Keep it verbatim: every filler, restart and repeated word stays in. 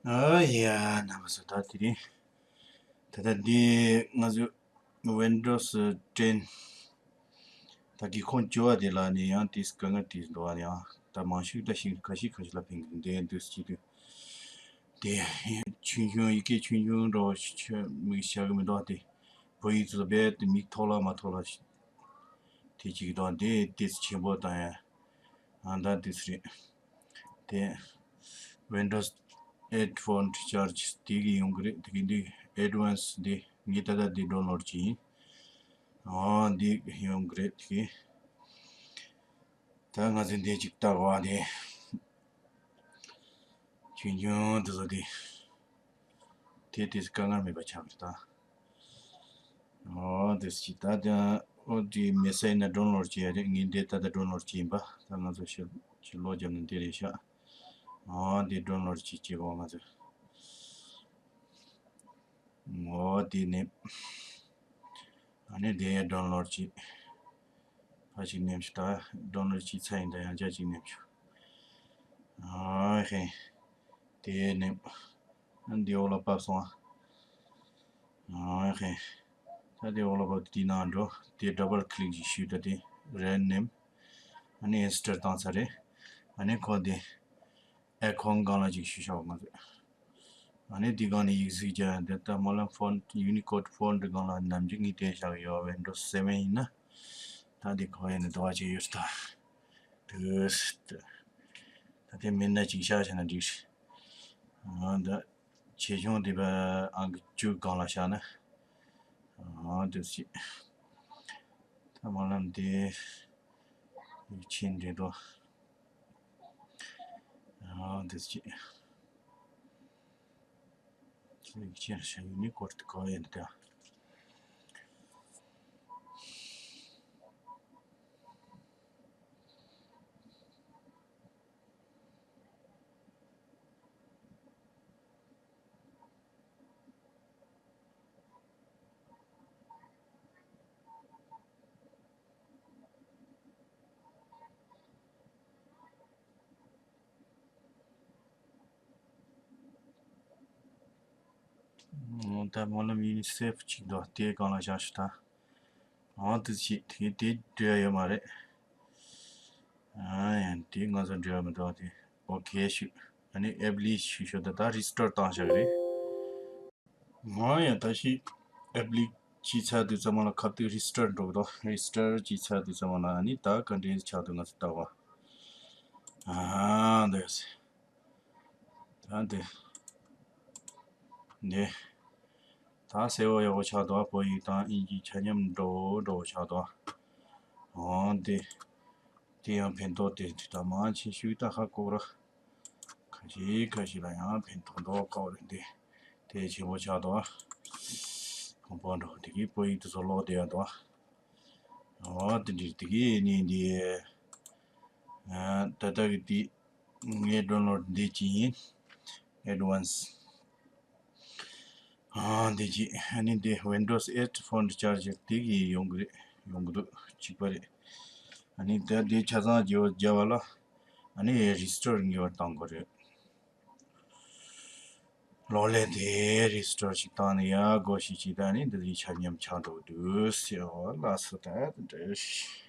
ཨ་ཡ། རྣམ་པ་ཚོ། ད་དེ་རིང་ད་ལྟ་འདི་ང་ཚོ་Windows ten ད་གི་ཁོང་བཅུ་བ་དེ་ལ་ནི་ཡང་དེ་དཀའ་ངལ་དེ་འདུག་བ། ཡང་ད་མང་ཤོས་ད་ཞིང་ཁ་ཤས་ཁ་ཤས་ལ་ཕན་གི་འདུག་འདུག་ཅི་འདུག་དེ་ཆུང་ཆུང་ཡི་གེ་ཆུང་ཆུང་འགྲོ་མི་བྱ་གི་མི་འདུག་དེ་བོད་ཡིག་ཚོ་རྦད་དེ་མིག་མཐོ་ལ་མ་མཐོ་ལ་དེ་གཅིག་དང་། དེ་དེ་ཆེན་པོ་དང་ཡང་ཨ་ད་དེ་རེད། དེ་Windows eight font charge དེ་གི་ཡོང་གི་རེད། དེ་གི་འདི་Advanced འདི་ངས་ད་ལྟ་འདི་download བྱས་ཡིན། ཨོ་འདི་ཡོང་གི་རེད། དེ་གི་ད་ང་ཚོས་འདི་གཅིག་ལྟ་དགོས་པ། དེ་ཆུང་ཆུང་དེ་ཚོ་དེ་དེ་དེ་དཀའ་ངལ་མེད་པ་ཆགས་རེད་ད། ཨོ་དེ་ཅི་ད་དེ་ཨོ་དེ་མེད་ས་ཡིན་ན་download བྱེད་ཡ་རེད། ངས་འདི་ད་ལྟ་download བྱས་ཡིན་པ། ད་ང་ཚོ་ཕྱི་ཕྱི་ལོགས་རྒྱབ་ནས་འདི་རེད་ཤག་ཨོ་འདི་download བྱེད་བྱེད་དགོས་ང་ཚོ། ཨོ་དེ་ནས་ཨ་ནི་དེ་download བྱེད། ཕ་ཞིག་ནེམ་ཤུ་ད་download བྱེད་ཚར་ཡིན། ད་ཡང་བསྐྱར་ཅིག་ནེམ་ཤུ། ཨོ་ཧེ། དེ་ནེམ། ཨ་འདི་འོག་ལ་ཕབ་སོང་ཨ། ཨོ་ཧེ། ད་དེ་འོག་ལ་ཕབ་དེ་ནང་འགྲོ། དེ་double click ཅིག་ཞུས། ད་དེ་run name། ཨ་ནི་install བཏང་ཚར་རེད། ཨ་ནི་ཁོ་དེ་icon སྒང་ལ་ཅིག་ཞུ་བཞག་པ་ང་ཚོས། ཨ་ནི་དེ་སྒང་ནས་ཡིག་གཟུགས་རྒྱག་ཡ་འདི་ལྟ་སྨོན་ལམ་font Unicode font སྒང་ལ་ནམ་རྒྱུན་ངས་བསྟན་བཞག་གི་ཡོད། Windows seven ཡིན་ན། ད་འདི་ཁོ་ཡིན་ན་དུ་བ་ཅིག་ཡོད་ད། དུས། ད་དེ་མིན་ན་ཅིག་བཞག་བྱས་ན་འགྲིག་རེད། ཨ་འདི་ཆེ་ཆུང་དེ་བ་ཨང་ཀི་བཅུ་སྒང་ལ་བཞག་ན། ཨ་དུས་ཅིག་ད་སྨོན་ལམ་དེ་ཡིག་ཆེན་འདི་དོ། ཨ་དེ་ཅི། ཅི་ཅི་ཞིག་ནི་སྐོར་དུ་གོ་ཡིན་ཏེ། ད་སྨོན་ལམ་ཡུ་ནི་སེབ་ཅིག་འདུག་དེའི་སྒང་ལ་བཞག་ཞུ་ད། ཨང་དུ་ཅིག་དེ་དེ་འབྲེལ་ཡོད་མ་རེད། ཨ་ཡང་དེ་ང་ཚོ་འབྲེལ་ཡོད་མི་འདུག་དེ་ཨོ་ཁེ་ཞུ། ཨ་ནི་ཨེབ་ལི་ཞུ་ཞུ་ད་ད་རི་སི་ཊར་བཏང་བཞག་རེད། ང་ཡང་ད་ཤི་ཨེབ་ལི་ཅི་ཚར་དུས་ཙམ་ལ་ཁ་ཐུག་རི་སི་ཊར་འགྲོ་གི་འདུག་རི་སི་ཊར་ཅི་ཚར་དུས་ཙམ་ལ་ཨ་ནི་ད་ག་འདྲའི་ཆགས་འདུག་ང་ཚོ་ལྟ་བ། ཨ་འདི། ད་འདི། འདི། ད་གསལ་བོ་ཡག་པོ་ཆགས་འདུག་བོད་ཡིག་དང་དབྱིན་ཇི་ཆ་མཉམ་འགྲོ་འགྲོ་བོ་ཆགས་འདུག་འོ་འདི། དེ་ཡང་ཕན་ཐོགས་དེ་དུས་ད་མང་ཆེ་ཤོས་ད་ཧ་གོ་ར། ཁ་ཤས་ཁ་ཤས་ལ་ཡང་ཕན་ཐོགས་འདུག་ཁོག་རེད་འདི། དེ་ཆེན་པོ་ཆགས་འདུག་གོང་པོ་འགྲོ་དེ་གི་བོད་ཡིག་དེ་ཚོ་ཀློག་བསྡད་ཡ་འདུག་འོ་དེ་འདྲ་དེ་གི་ནི་འདི། ཨ་ད་ལྟ་གི་དེ་ངས་download འདི་ཅི་ཡིན། Advanced། ཨ་འདི་ཅི་ཨ་ནི་འདི་Windows eight font charger དེ་གི་ཡོང་གི་རེད། ཡོང་གི་འདུག་གཅིག་པ་རེད། ཨ་ནི་ད་འདི་ཆ་ཚང་རྒྱབ་རྒྱབ་པ་ལ་ཨ་ནི་རི་སི་ཊར་ངེས་པར་བཏང་དགོས་རེད། གློག་ཀླད་དེ་རི་སི་ཊར་ཞིག་བཏང་ནས་ཡར་སྒོ་ཞིག་ཅིག་བཏང་ནས་འདི་ལས་ཆ་མཉམ་ཆགས་འགྲོ་འདུག་ཟེར་བ་ལ་སོ་ད་འདྲ་ཞིག